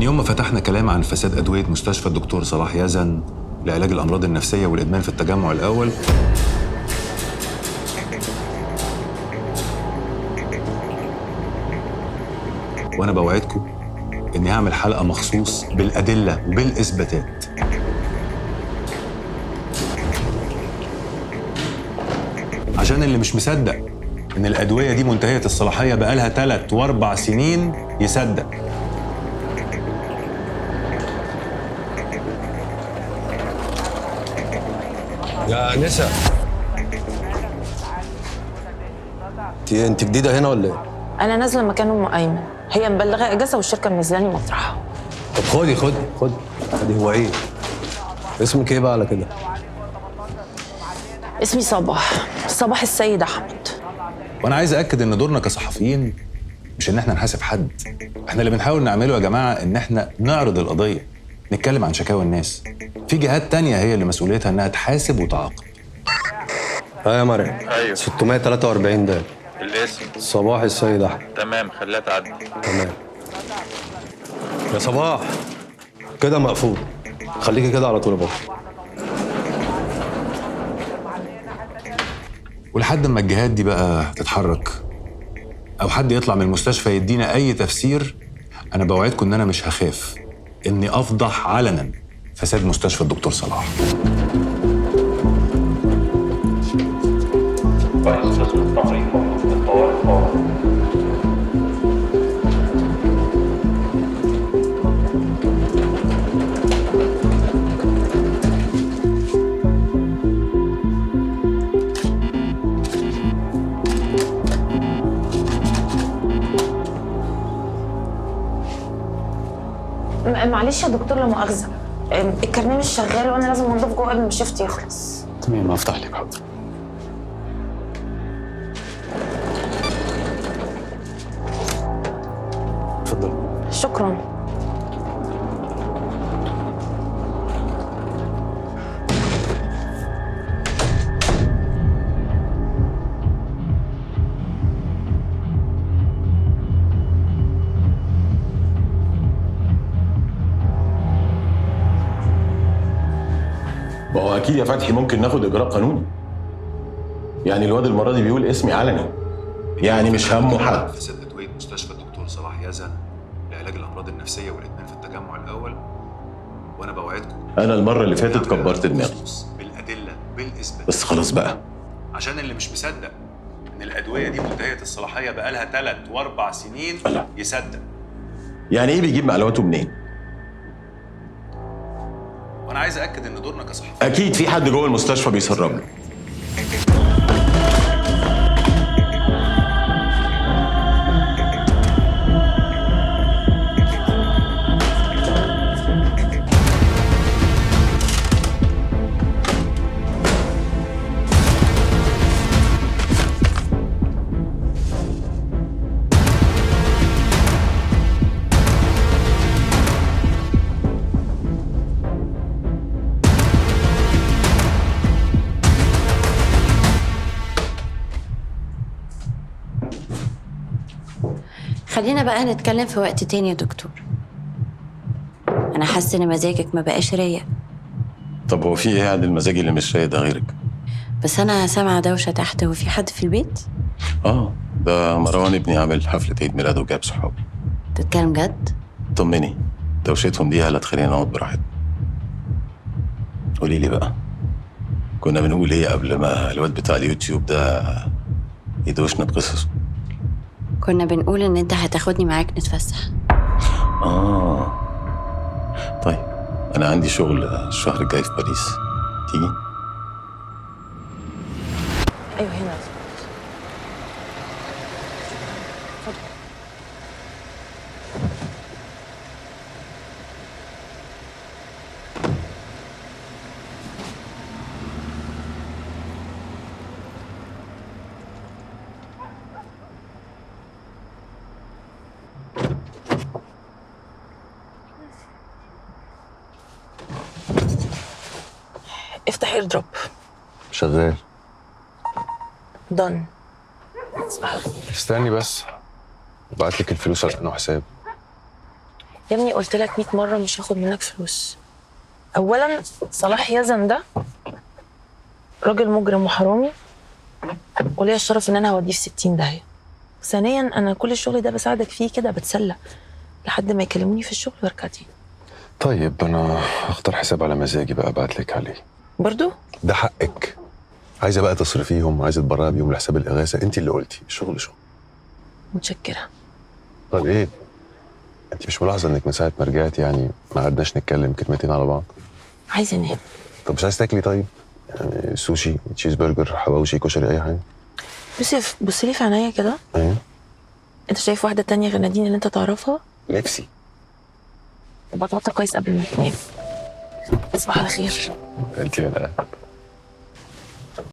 يوم ما فتحنا كلام عن فساد أدوية مستشفى الدكتور صلاح يزن لعلاج الأمراض النفسية والإدمان في التجمع الأول، وأنا بوعدكم إني هعمل حلقة مخصوص بالأدلة وبالإثباتات. عشان اللي مش مصدق إن الأدوية دي منتهية الصلاحية بقالها 3 و4 سنين يصدق. يا نسا، انت جديدة هنا ولا ايه؟ انا نازله مكان ام ايمن، هي مبلغه اجازه والشركة منزلاني مطرحها. طب خدي خدي خدي خدي. هو ايه؟ اسمك ايه بقى على كده؟ اسمي صباح، صباح السيد احمد. وانا عايز اكد ان دورنا كصحفيين مش ان احنا نحاسب حد، احنا اللي بنحاول نعمله يا جماعة ان احنا نعرض القضية، نتكلم عن شكاوى الناس. في جهات تانية هي اللي مسؤوليتها انها تحاسب وتعاقب. اه يا مريم. ايوه. 643 ده الاسم صباح السيد احمد. تمام، خليها تعدي. تمام يا صباح، كده مقفول، خليكي كده على طول يا بابا. ولحد ما الجهات دي بقى تتحرك او حد يطلع من المستشفى يدينا اي تفسير، انا بوعدكم ان انا مش هخاف اني افضح علنا فساد مستشفى الدكتور صلاح. رئيس قسم التمريض موجود في الطوارئ فورا. معلش يا دكتور لا مؤاخذة، الكارنيه مش شغال وانا لازم انضف جوه قبل ما الشيفت يخلص. تمام، هفتح لك. حاضر. اتفضل. شكرا. ما هو اكيد يا فتحي ممكن ناخد اجراء قانوني. يعني الواد المرة دي بيقول اسمي علني، يعني مش همه حد. فساد ادوية مستشفى الدكتور صلاح يزن لعلاج الامراض النفسية والادمان في التجمع الاول، وانا بوعدكم انا المرة اللي فاتت كبرت دماغي بالادلة بالاثبات، بس خلاص بقى. عشان اللي مش مصدق ان الادوية دي منتهية الصلاحية بقالها 3 و4 سنين يصدق. يعني ايه بيجيب معلوماته منين؟ وانا عايز اكد ان دورنا كصحفيين اكيد في حد جوه المستشفى بيسرب له. خلينا بقى نتكلم في وقت تاني يا دكتور. أنا حاسة إن مزاجك ما بقاش رايق. طب هو في ايه عند المزاج اللي مش رايق ده غيرك؟ بس أنا سامعة دوشة تحت، وفي حد في البيت؟ اه، ده مروان ابني عامل حفلة عيد ميلاده وجاب صحابه. تتكلم جد؟ طمني، دوشتهم دي هلا تخلينا نقعد براحتنا. قولي لي بقى، كنا بنقول ايه قبل ما الواد بتاع اليوتيوب ده يدوشنا بقصصه؟ كنا بنقول إن أنت هتاخدني معاك نتفسح. اه طيب، أنا عندي شغل الشهر الجاي في باريس، تيجي؟ ايوه هنا. افتح AirDrop. شغال. done. استني بس، بعت لك الفلوس على انه حساب. يا ابني قلت لك 100 مرة مش هاخد منك فلوس. اولا صلاح يزن ده راجل مجرم وحرامي، وليا الشرف ان انا هوديه في 60 داهية. ثانيا انا كل الشغل ده بساعدك فيه كده، بتسلى لحد ما يكلموني في الشغل وارجع تاني. طيب انا هختار حساب على مزاجي بقى، ابعت لك عليه. برضو ده حقك. عايزه بقى تصرفيهم، عايزه تبرعي بيهم لحساب الاغاثة، انت اللي قلتي الشغل شغل. متشكره. طب ايه، انت مش ملاحظة انك من ساعة ما رجعت يعني ما قعدناش نتكلم كلمتين على بعض؟ عايزه انام. طب مش عايز تاكلي؟ طيب يعني سوشي، cheese burger، حواوشي، كشري، اي حاجة. يوسف بص لي في عينيا كده. ايه؟ انت شايف واحدة تانية غير نادين اللي انت تعرفها؟ نفسي. يبقى اتغطى كويس قبل ما تنام. تصبح على خير. انت من.